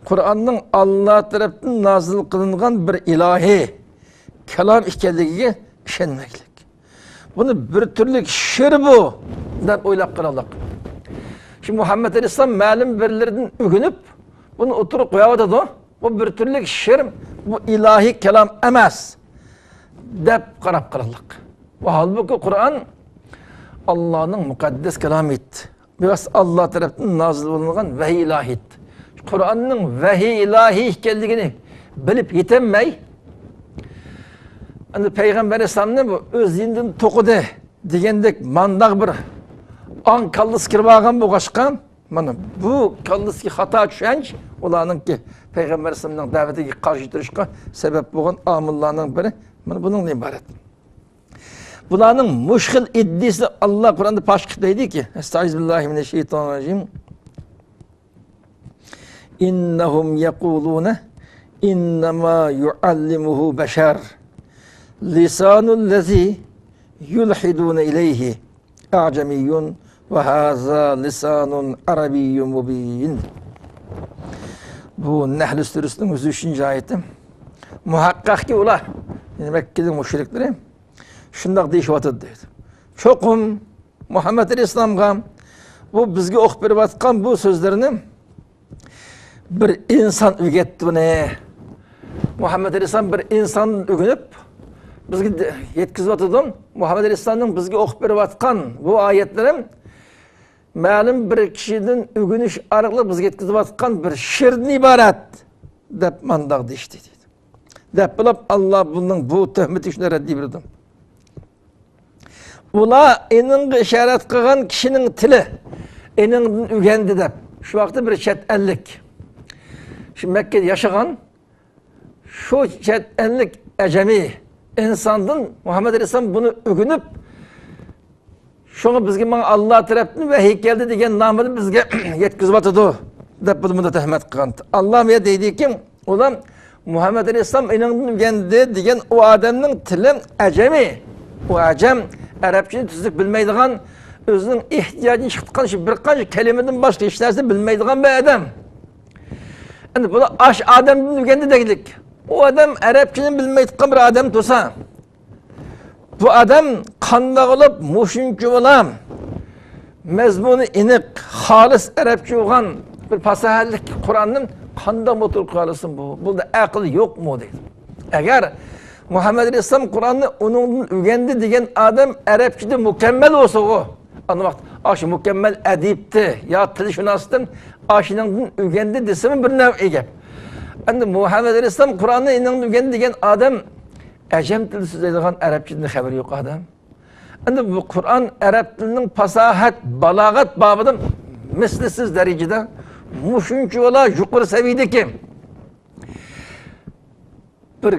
قۇرئاننىڭ ئاللا تەرەپتىن نازىل قىلىنغان بىر ئىلاھىي كالام ئىكەنلىكىگە ئىشەنمەكلىك. بۇنى بىر تۈرلۈك شېئىر بۇ، دەپ ئويلاپ قاراڭلار. شۇ مۇھەممەد ئەلەيھىسسالام مەلۇم بىرلىرىدىن ئۆگىنىپ، بۇنى ئوتتۇرىغا قويۇۋاتىدۇ. بۇ بىر تۈرلۈك شېئىر، بۇ ئىلاھىي كالام ئەمەس، دەپ قاراپ قاراڭلار. ۋە ھالبۇكى، قۇرئان ئاللانىڭ مۇقەددەس كالامى ئىدى. بىۋاسىتە ئاللا تەرەپتىن نازىل بولۇنغان ۋەھىي ئىلاھىي ئىدى. قۇرئاننىڭ ۋەھىي ئىلاھىي ئىكەنلىكىنى بىلىپ يېتەلمەي، ئەمدى پەيغەمبەر ئەلەيھىسسالامنى بۇ ئۆز دىنىدىن توقۇدى دېگەندەك مانداق بىر ئاڭ كاللىسىغا كىرىپ ئالغان بولغاچقا، مانا بۇ كاللىسىدىكى خاتا چۈشەنچە ئۇلارنىڭكى پەيغەمبەر ئەلەيھىسسالامنىڭ دەۋىتىگە قارشى تۇرۇشقا سەۋەب بولغان ئامىللارنىڭ بىرى مانا بۇنىڭدىن ئىبارەت. بۇلارنىڭ مۇشۇ خىل ئىدىيىسىنى ئاللا قۇرئاندا پاش قىلىپ دەيدىكى، ئەستەئىزۇبىللاھىمىنەششەيتانىررەجىم. إنهم يقولون إنما يعلمه بشر لسان الذي يلحدون إليه أعجمي وهذا لسان عربي مبين. بۇ نەھل سۈرىسىنىڭ يۈز ئۈچىنچى ئايىتى. مۇھەققەقكى ئۇلار، يەنى مەككىنىڭ مۇشرىكلىرى شۇنداق دېيىشىۋاتىدۇ دەيدۇ. چوقۇم مۇھەممەد ئەلەيھىسسالامغا بۇ بىزگە ئوقۇپ بېرىۋاتقان بۇ سۆزلىرىنى بىر ئىنسان ئۆگەتتى بۇنى. مۇھەممەد ئەلەيھىسسالام بىر ئىنساندىن ئۆگىنىپ بىزگە دە-، يەتكۈزۈۋاتىدۇ. مۇھەممەد ئەلەيھىسسالامنىڭ بىزگە ئوقۇپ بېرىۋاتقان بۇ ئايەتلىرى مەلۇم بىر كىشىدىن ئۆگىنىش ئارقىلىق بىزگە يەتكۈزۈۋاتقان بىر شېئىردىن ئىبارەت، دەپ مانداق دېيىشتى دەيدۇ. دەپ بولۇپ، ئاللا بۇنىڭ بۇ تۆھمىتىگە شۇنداق رەددىيە بېرىدۇ. ئۇلار ئېنىڭغا ئىشارەت قىلغان كىشىنىڭ تىلى، ئېنىڭدىن ئۆگەندى دەپ. شۇ ۋاقىتتا بىر چەت ئەللىك، شۇ مەككىدە ياشىغان، شۇ چەت ئەللىك ئەجەمىي ئىنساندىن مۇھەممەد ئەلەيھىسسالام بۇنى ئۆگىنىپ، شۇڭا بىزگە ماڭا ئاللا تەرەپتىن ۋەھىي كەلدى دېگەن نامىدا بىزگە يەتكۈزۈۋاتىدۇ، دەپ بۇنى مۇنداق تۆھمەت قىلغان. ئاللا بۇ يەردە دەيدىكى، ئۇلار مۇھەممەد ئەلەيھىسسالام ئېنىڭدىن ئۆگەندى دېگەن ئۇ ئادەمنىڭ تىلى ئەجەمىي. ئۇ ئەجەم، ئەرەبچىنى تۈزۈك بىلمەيدىغان، ئۆزىنىڭ ئېھتىياجىدىن چىقىدىغان شۇ بىر قانچە كەلىمىدىن باشقا ھېچ نەرسە بىلمەيدىغان بىر ئادەم. ئەمدى بۇلار ئاش ئادەمدىن ئۆگەندى دەيلىك. ئۇ ئادەم ئەرەبچىنى بىلمەيدىغان بىر ئادەم تۇرسا، بۇ ئادەم قانداق قىلىپ مۇشۇنچە بىلەن مەزمۇنى ئېنىق، خالىس ئەرەبچە بولغان بىر پاساھەتلىك قۇرئاننى قانداق ئوتتۇرىغا قويالىسۇن بۇ؟ بۇنىڭدا ئەقىل يوقمۇ دەيدۇ. ئەگەر مۇھەممەد ئەلەيھىسسالام قۇرئاننى ئۇنىڭدىن ئۆگەندى دېگەن ئادەم ئەرەبچىدە مۇكەممەل بولسىغۇ، ئانا ۋاقىت ئاشۇ مۇكەممەل ئەدىبتى يا تىلشۇناستىن ئاشۇنىڭدىن ئۆگەندى دېسىمۇ بىر نەۋئى گەپ. ئەمدى مۇھەممەد ئەلەيھىسسالام قۇرئاننى ئېنىڭدىن ئۆگەندى دېگەن ئادەم ئەجەم تىلى سۆزلەيدىغان، ئەرەبچىدىن خەۋىرى يوق ئادەم. ئەمدى بۇ قۇرئان ئەرەب تىلىنىڭ پاساھەت، بالاغەت بابىدا مىسلىسىز دەرىجىدە مۇشۇنچىۋالا يۇقىرى سەۋىيەدىكى بىر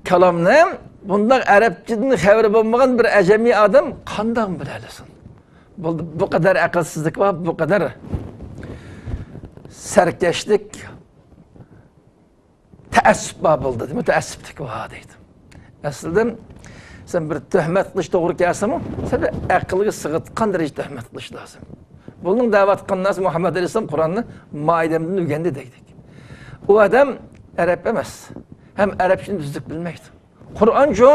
كالامنى بۇنداق ئەرەبچىدىن خەۋىرى بولمىغان بىر ئەجەمىي ئادەم قانداق بىلەلىسۇن؟ بۇ، بۇ قەدەر ئەقىلسىزلىك بار، بۇ قەدەر سەركەشلىك، تەئەسسۇپ بار بولدى، مۇتەئەسسىپلىك بار دەيدۇ. ئەسلىدە سەن بىر تۆھمەت قىلىش توغرا كەلسىمۇ، سەن بىر ئەقىلگە سىغىدىغان دەرىجىدە تۆھمەت قىلىش لازىم. بۇنىڭ دەۋاتقان نەرسە مۇھەممەد ئەلەيھىسسالام قۇرئاننى ما ئادەمدىن ئۆگەندى دەيدۇ. ئۇ ئادەم ئەرەب ئەمەس. ھەم ئەرەبچىنى تۈزۈك بىلمەيدۇ. قۇرئانچۇ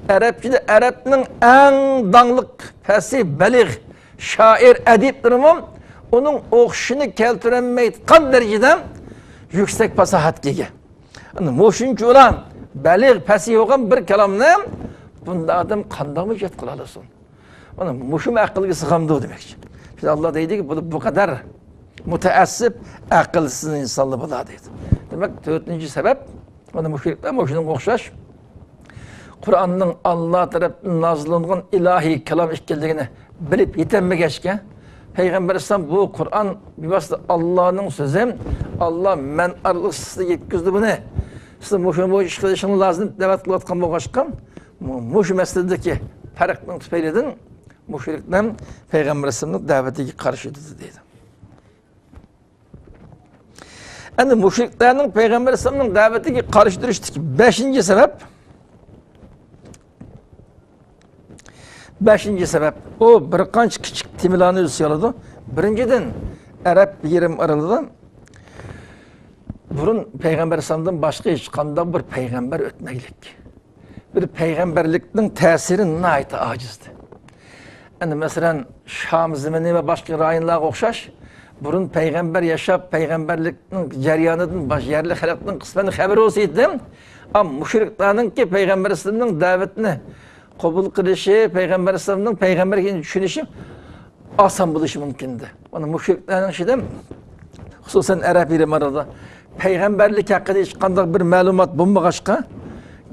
ئەرەبچىدە ئەرەبنىڭ ئەڭ داڭلىق پەسىھ، بەلىغ، شائىر، ئەدىبلىرىمۇ ئۇنىڭ ئوخشىشىنى كەلتۈرەلمەيدىغان دەرىجىدە يۈكسەك پاساھەتكە ئىگە. ئەنە مۇشۇنچىۋالا بەلىغ، پەسىھ بولغان بىر كالامنى بۇنداق ئادەم قانداقمۇ ئىجاد قىلالىسۇن؟ مانا مۇشۇمۇ ئەقىلگە سىغامدۇ دېمەكچى. شۇڭا ئاللا دەيدىكى، بۇ، بۇ قەدەر مۇتەئەسسىپ، ئەقىلسىز ئىنسانلار بولا دەيدۇ. دېمەك، تۆتىنچى سەۋەب، مانا مۇشرىكلار مۇشۇنىڭغا ئوخشاش قۇرئاننىڭ ئاللا تەرەپتىن نازىللانغان ئىلاھىي كالام ئىكەنلىكىنى بىلىپ يېتەلمىگەچكە، پەيغەمبەر ئەلەيھىسسالام بۇ قۇرئان بىۋاسىتە ئاللانىڭ سۆزى، ئاللا مەن ئارقىلىق سىزگە يەتكۈزدى بۇنى، سىز مۇشۇ، مۇشۇ ئىش قىلىشىڭلار لازىم دەپ دەۋەت قىلىۋاتقان بولغاچقا، مۇ-، مۇشۇ مەسىلىدىكى پەرقنىڭ تۈپەيلىدىن مۇشرىكلار پەيغەمبەر ئەلەيھىسسالامنىڭ دەۋىتىگە قارشى تۇردى دەيدۇ. ئەنە مۇشرىكلارنىڭ پەيغەمبەر ئەلەيھىسسالامنىڭ دەۋىتىگە قارشى تۇرۇشتىكى بەشىنچى سەۋەب، بەشىنچى سەۋەب، ئۇ بىر قانچە كىچىك تېمىلارنى ئۆز ئىچىگە ئالىدۇ. بىرىنچىدىن، ئەرەب يېرىم ئارىلىدا بۇرۇن پەيغەمبەر ئەلەيھىسسالامدىن باشقا ھېچقانداق بىر پەيغەمبەر ئۆتمەگلىك. بىر پەيغەمبەرلىكنىڭ تەسىرى ناھايىتى ئاجىزدى. ئەنە، مەسىلەن، شام زېمىنى ۋە باشقا رايونلارغا ئوخشاش، بۇرۇن پەيغەمبەر ياشاپ، پەيغەمبەرلىكنىڭ جەريانىدىن باش-، يەرلىك خەلقنىڭ قىسمەن خەۋىرى بولسا ئىدى، ئەمما مۇشرىكلارنىڭكى پەيغەمبەر ئەلەيھىسسالامنىڭ دەۋىتىنى قوبۇل قىلىشى، پەيغەمبەر ئەلەيھىسسالامنىڭ پەيغەمبەر ئىكەنلىكىنى چۈشىنىشى ئاسان بولۇشى مۇمكىن ئىدى. مانا مۇشرىكلارنىڭ ئىچىدە، خۇسۇسەن، ئەرەب يېرىم ئارىلىدا پەيغەمبەرلىك ھەققىدە ھېچقانداق بىر مەلۇمات بولمىغاچقا،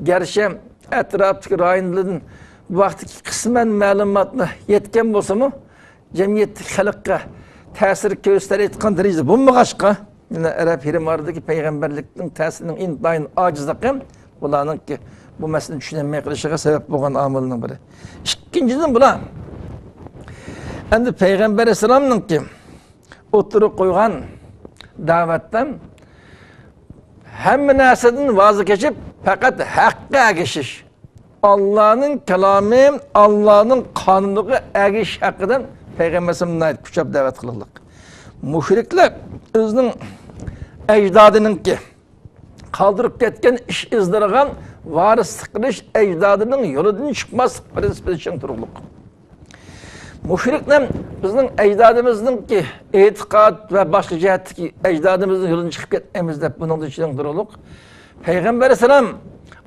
گەرچە ئەتراپتىكى رايونلاردىن بۇ ھەقتىكى قىسمەن مەلۇماتلار يەتكەن بولسىمۇ، جەمئىيەتتىكى خەلققە تەسىر كۆرسىتەلەيدىغان دەرىجىدە بولمىغاچقا، مانا ئەرەب يېرىم ئارىلىدىكى پەيغەمبەرلىكنىڭ تەسىرىنىڭ ئىنتايىن ئاجىزلىقى بۇلارنىڭكى بۇ مەسىلىنى چۈشىنەلمەي قېلىشىغا سەۋەب بولغان ئامىلنىڭ بىرى. ئىككىنچىدىن، بۇلار ئەمدى پەيغەمبەر ئەلەيھىسسالامنىڭكى ئوتتۇرىغا قويغان دەۋەتتە ھەممە نەرسىدىن ۋاز كېچىپ، پەقەت ھەققە ئەگىشىش، ئاللانىڭ كالامى، ئاللانىڭ قانۇنىغا ئەگىشىش ھەققىدە پەيغەمبەر ئەلەيھىسسالام ناھايىتى كۈچەپ دەۋەت قىلغانلىق. مۇشرىكلار ئۆزىنىڭ ئەجدادىنىڭكى قالدۇرۇپ كەتكەن ئىش ئىزلىرىغا ۋارىسلىق قىلىش، ئەجدادىنىڭ يولىدىن چىقماسلىق پىرىنسىپىدا چىڭ تۇرۇقلۇق. مۇشرىكلار بىزنىڭ ئەجدادىمىزنىڭكى ئېتىقاد ۋە باشقا جەھەتتىكى ئەجدادىمىزنىڭ يولىدىن چىقىپ كەتمەيمىز دەپ بۇنىڭدا چىڭ تۇرۇقلۇق. پەيغەمبەر ئەلەيھىسسالام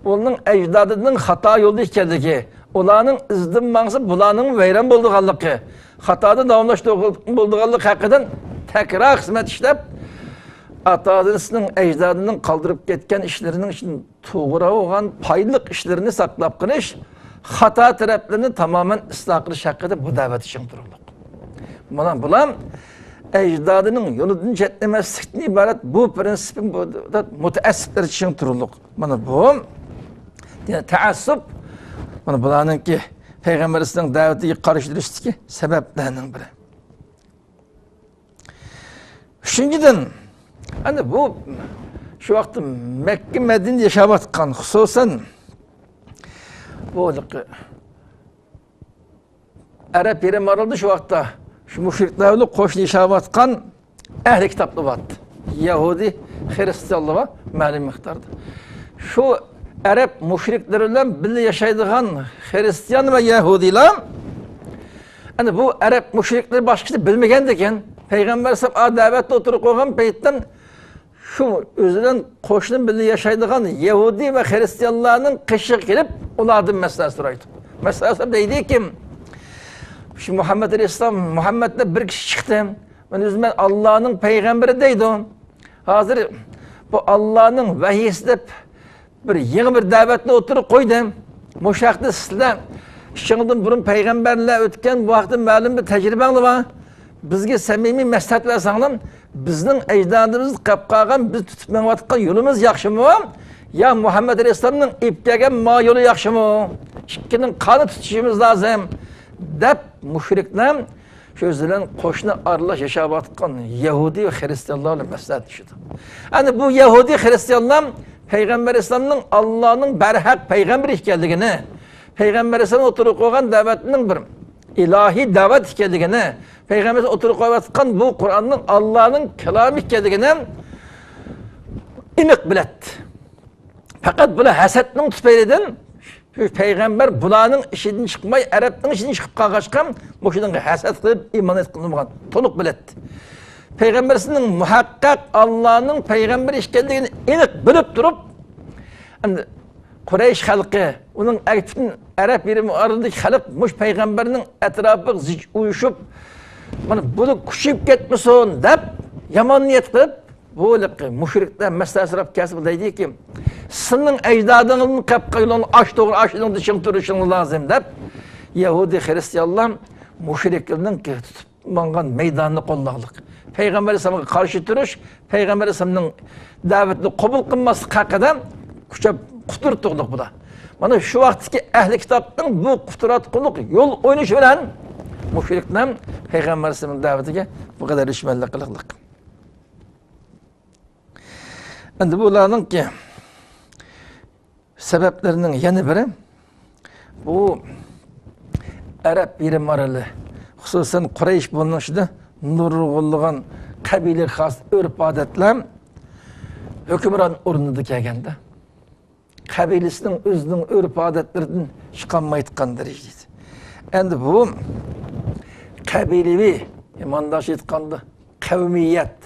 ئۇنىڭ ئەجدادىنىڭ خاتا يولدا ئىكەنلىكى، ئۇلارنىڭ ئىزىدىن ماڭسا بۇلارنىڭ ۋەيران بولىدىغانلىقى، خاتادا داۋاملاشتۇرغىلى بولىدىغانلىقى ھەققىدە تەكرار خىزمەت ئىشلەپ، ئاتا-ئانىسىنىڭ، ئەجدادىنىڭ قالدۇرۇپ كەتكەن ئىشلىرىنىڭ ئىچىدىن توغرا بولغان پايدىلىق ئىشلىرىنى ساقلاپ قېلىش، خاتا تەرەپلىرىنى تامامەن ئىسلاھ قىلىش ھەققىدە بۇ دەۋەتتە چىڭ تۇرۇقلۇق. مانا بۇلار ئەجدادىنىڭ يولىدىن چەتنىمەسلىكتىن ئىبارەت بۇ پىرىنسىپنى بۇ مۇتەئەسسىپلەر چىڭ تۇرۇقلۇق. مانا بۇ، يەنى تەئەسسۇپ، مانا بۇلارنىڭكى پەيغەمبەر ئەلەيھىسسالام دەۋىتىگە قارشى تۇرۇشتىكى سەۋەبلەرنىڭ بىرى. ئۈچىنچىدىن، ئەنە بۇ شۇ ۋاقىتتا مەككە، مەدىنىدە ياشاۋاتقان، خۇسۇسەن، بۇ ئەرەب يېرىم ئارىلىدا شۇ ۋاقىتتا شۇ مۇشرىكلار بىلەن قوشنا ياشاۋاتقان ئەھلى كىتابلار بار. يەھۇدىي، خىرىستىيانلار بار، مەلۇم مىقداردا. شۇ ئەرەب مۇشرىكلىرى بىلەن بىللە ياشايدىغان خىرىستىيان ۋە يەھۇدىيلار، ئەنە بۇ ئەرەب مۇشرىكلىرى باشقىچە بىلمىگەندىكىن، پەيغەمبەر ئەلەيھىسسالام دەۋەتتە ئولتۇرۇپ قالغان پەيتتە شۇ ئۆزى بىلەن قوشنا بىللە ياشايدىغان يەھۇدىي ۋە خىرىستىيانلارنىڭ قېشىغا كېلىپ، ئۇلاردىن مەسلىھەت سورايدۇ. مەسلىھەت سوراپ دەيدىكى، شۇ مۇھەممەد ئەلەيھىسسالام، مۇھەممەد دەپ بىر كىشى چىقتى. مەن ئۆزۈم، مەن ئاللانىڭ پەيغەمبىرى دەيدۇ. ھازىر بۇ ئاللانىڭ ۋەھىيسى دەپ بىر يېڭى بىر دەۋەتنى ئوتتۇرىغا قويدى. مۇشۇ ھەقتە سىلەر ئىككىڭلاردىن بۇرۇن پەيغەمبەرلەر ئۆتكەن، بۇ ھەقتە مەلۇم بىر تەجرىبەڭلار بار. بىزگە سەمىمىي مەسلىھەت بەرسەڭلار، بىزنىڭ ئەجدادىمىز قىلىپ قالغان، بىز تۇتۇپ مېڭىۋاتقان يولىمىز ياخشىمۇ؟ يا مۇھەممەد ئەلەيھىسسالامنىڭ ئېلىپ كەلگەن ما يولى ياخشىمۇ؟ ئىككىنىڭ قانى تۇتۇشىمىز لازىم، دەپ مۇشرىكلار شۇ ئۆزى بىلەن قوشنا ئارىلاش ياشاۋاتقان يەھۇدىي ۋە خىرىستىيانلار بىلەن مەسلىھەتلىشىدۇ. ئەنە بۇ يەھۇدىي خىرىستىيانلار پەيغەمبەر ئەلەيھىسسالامنىڭ ئاللانىڭ بەرھەق پەيغەمبىرى ئىكەنلىكىنى، پەيغەمبەر ئەلەيھىسسالام ئوتتۇرىغا قويغان دەۋەتنىڭ بىر ئىلاھىي دەۋەت ئىكەنلىكىنى، پەيغەمبەر ئوتتۇرىغا قويۇۋاتقان بۇ قۇرئاننىڭ ئاللانىڭ كالامى ئىكەنلىكىنى ئېنىق بىلەتتى. پەقەت بۇلار ھەسەتنىڭ تۈپەيلىدىن شۇ پەيغەمبەر بۇلارنىڭ ئىچىدىن چىقماي، ئەرەبنىڭ ئىچىدىن چىقىپ قالغاچقا، مۇشۇنىڭغا ھەسەت قىلىپ، ئىمان ئېيتقىلى بولمىغان، تولۇق بىلەتتى. پەيغەمبەر ئەلەيھىسسالامنىڭ مۇھەققەق ئاللانىڭ پەيغەمبىرى ئىكەنلىكىنى ئېنىق بىلىپ تۇرۇپ، ئەمدى قۇرەيش خەلقى، ئۇنىڭ پۈتۈن ئەرەب يېرىم ئارىلىدىكى خەلق مۇشۇ پەيغەمبەرنىڭ ئەتراپىغا زىچ ئۇيۇشۇپ، مانا بۇنى كۈچىيىپ كەتمىسۇن دەپ، يامان نىيەت قىلىپ، بۇ ھېلىقى مۇشرىكلار مەسلىھەت سوراپ كەلسە، بۇ دەيدىكى، سېنىڭ ئەجدادىڭدىن قېلىپ قالغان ئاش توغرا ئاشۇنىڭدا چىڭ تۇرۇشۇڭ لازىم دەپ، يەھۇدىي خىرىستىيانلار مۇشرىكلارنىڭ تۇتۇپ ماڭغان مەيدانىنى قوللاقلىق. پەيغەمبەر ئەلەيھىسسالامغا قارشى تۇرۇش، پەيغەمبەر ئەلەيھىسسالامنىڭ دەۋىتىنى قوبۇل قىلماسلىق ھەققىدە كۈچەپ قۇتۇرتۇقلۇق بۇلار. مانا شۇ ۋاقىتتىكى ئەھلى كىتابنىڭ بۇ قۇتراتقۇلۇق يول ئوينىشى بىلەن مۇشرىكلار پەيغەمبەر ئەلەيھىسسالامنىڭ دەۋىتىگە بۇ قەدەر دۈشمەنلىك قىلىقلىق. ئەمدى بۇلارنىڭكى سەۋەبلىرىنىڭ يەنە بىرى، بۇ ئەرەب يېرىم ئارىلى، خۇسۇسەن قۇرەيش بۇلارنىڭ ئىچىدە نۇرغۇنلىغان قەبىلىگە خاس ئۆرپ-ئادەتلەر ھۆكۈمران ئورنىدا كەلگەندە، قەبىلىسىنىڭ ئۆزىنىڭ ئۆرپ-ئادەتلىرىدىن چىقالمايدىغان دەرىجىدە. ئەمدى بۇ قەبىلىۋى، مانداقچە ئېيتقاندا، قەۋمىيەت،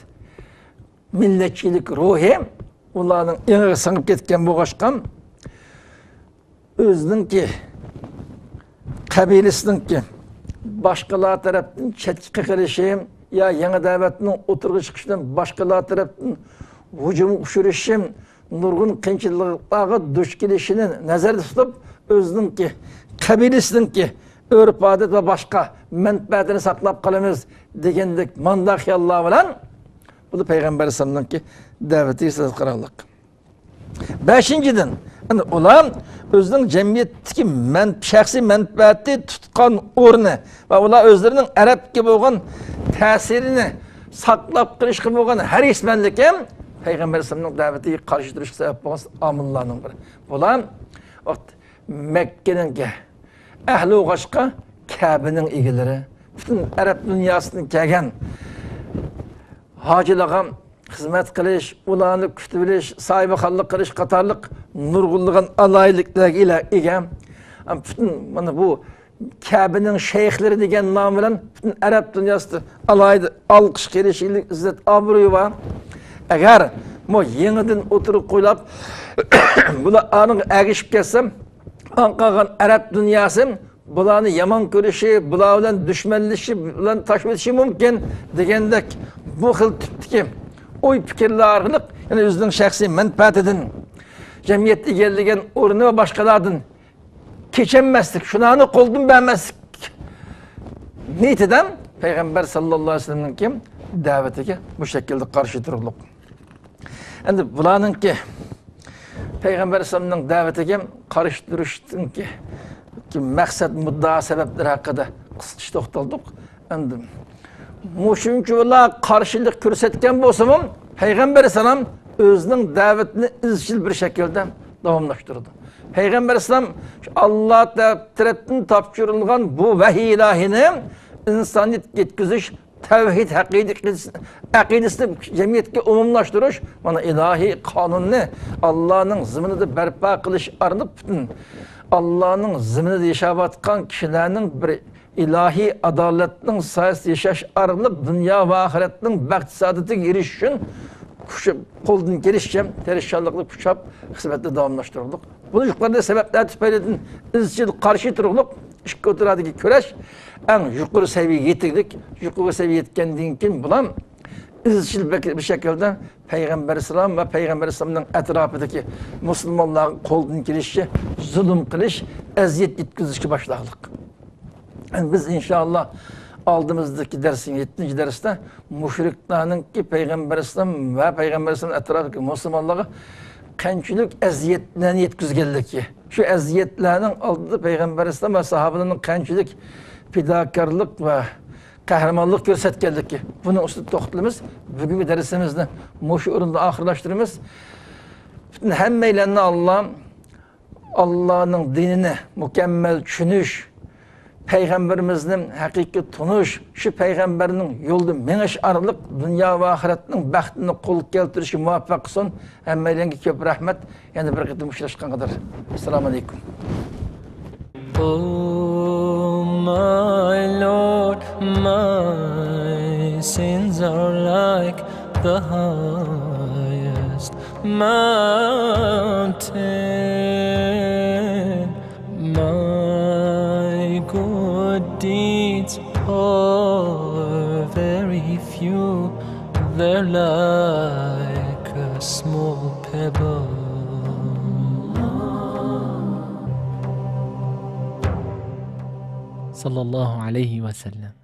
مىللەتچىلىك روھى ئۇلارنىڭ ئېڭىغا سىڭىپ كەتكەن بولغاچقا، ئۆزىنىڭكى قەبىلىسىنىڭكى باشقىلار تەرەپتىن چەتكە قېقىلىشى يا يېڭى دەۋەتنىڭ ئوتتۇرىغا چىقىشىدىن باشقىلار تەرەپتىن ھۇجۇمغا ئۇچرىشى، نۇرغۇن قىيىنچىلىقلارغا دۇچ كېلىشىنى نەزەردە تۇتۇپ، ئۆزىنىڭكى قەبىلىسىنىڭكى ئۆرپ-ئادەت ۋە باشقا مەنپەئەتىنى ساقلاپ قالىمىز دېگەندەك ماندا خىياللار بىلەن بۇ پەيغەمبەر ئەلەيھىسسالامنىڭكى دەۋىتىگە سەل قاراڭلىق. بەشىنچىدىن، ئەنە ئۇلار ئۆزىنىڭ جەمئىيەتتىكى مەن-، شەخسىي مەنپەئەتى تۇتقان ئورنى ۋە ئۇلار ئۆزلىرىنىڭ ئەرەبكە بولغان تەسىرىنى ساقلاپ قېلىشقا بولغان ھەرىسمەنلىكى پەيغەمبەر ئەلەيھىسسالامنىڭ دەۋىتىگە قارشى تۇرۇشقا سەۋەب بولغان ئامىللارنىڭ بىرى. بۇلار ۋاقىت مەككىنىڭكى ئەھلى بولغاچقا، كەبىنىڭ ئىگىلىرى، پۈتۈن ئەرەب دۇنياسىدىن كەلگەن ھاجىلارغا خىزمەت قىلىش، ئۇلارنى كۈتۈۋېلىش، ساھىبخانلىق قىلىش قاتارلىق نۇرغۇنلىغان ئالاھىدىلىكلەرگە ئىلە-، ئىگە. ھەم پۈتۈن مانا بۇ كەبىنىڭ شەيخلىرى دېگەن نام بىلەن پۈتۈن ئەرەب دۇنياسىدا ئالاھىدە ئالقىشقا ئېرىشكەنلىك ئىززەت ئابرۇيى بار. ئەگەر بۇ يېڭىدىن ئوتتۇرىغا قويۇلۇپ، بۇلار ئانىڭغا ئەگىشىپ كەتسە، ئاڭ قالغان ئەرەب دۇنياسى بۇلارنى يامان كۆرۈشى، بۇلار بىلەن دۈشمەنلىشىشى، بۇلارنى تاشلىۋېتىشى مۇمكىن دېگەندەك بۇ خىل تىپتىكى ئوي پىكىرلەر ئارقىلىق، يەنى ئۆزىنىڭ شەخسىي مەنپەئەتىدىن، جەمئىيەتتە ئىگىلىگەن ئورنى ۋە باشقىلاردىن كېچەلمەسلىك، شۇلارنى قولدىن بەرمەسلىك نىيىتىدە پەيغەمبەر ساللاللاھۇ ئەلەيھى ۋەسەللەمنىڭكى دەۋىتىگە بۇ شەكىلدە قارشى تۇرۇقلۇق. ئەمدى بۇلارنىڭكى پەيغەمبەر ئەلەيھىسسالامنىڭ دەۋىتىگە قارشى تۇرۇشنىڭكى مەقسەت، مۇددىئا، سەۋەبلىرى ھەققىدە قىسقىچە توختالدۇق. ئەمدى مۇشۇنچىۋالا قارشىلىق كۆرسەتكەن بولسىمۇ، پەيغەمبەر ئەلەيھىسسالام ئۆزىنىڭ دەۋىتىنى ئىزچىل بىر شەكىلدە داۋاملاشتۇرىدۇ. پەيغەمبەر ئەلەيھىسسالام شۇ ئاللا تەرەپتىن تاپشۇرۇلغان بۇ ۋەھىي ئىلاھىنى ئىنسانىيەتكە يەتكۈزۈش، تەۋھىد ھەقىدە-، ئەقىدىسىنى جەمئىيەتكە ئومۇملاشتۇرۇش، مانا ئىلاھىي قانۇننى ئاللانىڭ زېمىنىدا بەرپا قىلىش ئارقىلىق پۈتۈن ئاللانىڭ زېمىنىدا ياشاۋاتقان كىشىلەرنىڭ بىر ئىلاھىي ئادالەتنىڭ سايىسىدا ياشاش ئارقىلىق دۇنيا ۋە ئاخىرەتنىڭ بەخت-سائادىتىگە ئېرىشىش ئۈچۈن كۈچى، قولدىن كېلىشىچە تىرىشچانلىقنى كۈچەپ خىزمەتنى داۋاملاشتۇرۇقلۇق. بۇنى يۇقىرىدا سەۋەبلەر تۈپەيلىدىن ئىزچىل قارشى تۇرۇقلۇق ئىككى ئوتتۇرىدىكى كۈرەش ئەڭ يۇقىرى سەۋىيەگە يېتىگلىك، يۇقىرى سەۋىيەگە يەتكەندىن كېيىن بۇلار ئىزچىل بەك-، بىر شەكىلدە پەيغەمبەر ئەلەيھىسسالام ۋە پەيغەمبەر ئەلەيھىسسالامنىڭ ئەتراپىدىكى مۇسۇلمانلارغا قولدىن كېلىشىچە زۇلۇم قىلىش، ئەزىيەت يەتكۈزۈشكە باشلاقلىق. بىز ئىنشائاللا ئالدىمىزدىكى دەرس، يەتتىنچى دەرستە مۇشرىكلارنىڭكى پەيغەمبەر ئەلەيھىسسالام ۋە پەيغەمبەر ئەلەيھىسسالام ئەتراپىدىكى مۇسۇلمانلارغا قانچىلىك ئەزىيەتلەرنى يەتكۈزگەنلىكى، شۇ ئەزىيەتلەرنىڭ ئالدىدا پەيغەمبەر ئەلەيھىسسالام ۋە ساھابىلەرنىڭ قانچىلىك پىداكارلىق ۋە قەھرىمانلىق كۆرسەتكەنلىكى، بۇنىڭ ئۈستىدە توختىلىمىز. بۈگۈنكى دەرسىمىزنى مۇشۇ ئورۇندا ئاخىرلاشتۇرىمىز. پۈتۈن ھەممەيلەننى ئاللا ئاللانىڭ دىنىنى مۇكەممەل چۈشىنىش، پەيغەمبىرىمىزنى ھەقىقىي تونۇش، شۇ پەيغەمبەرنىڭ يولىدا مېڭىش ئارقىلىق دۇنيا ۋە ئاخىرەتنىڭ بەختىنى قولغا كەلتۈرۈشكە مۇۋەپپەق قىلسۇن. ھەممەيلەنگە كۆپ رەھمەت. يەنە بىر قېتىم ئۇچراشقانغا قەدەر. ئەسسالامۇ ئەلەيكۇم. Oh, my Lord, my sins are like the highest mountain. My good deeds are very few. They're like a small pebble. صلى الله عليه وسلم.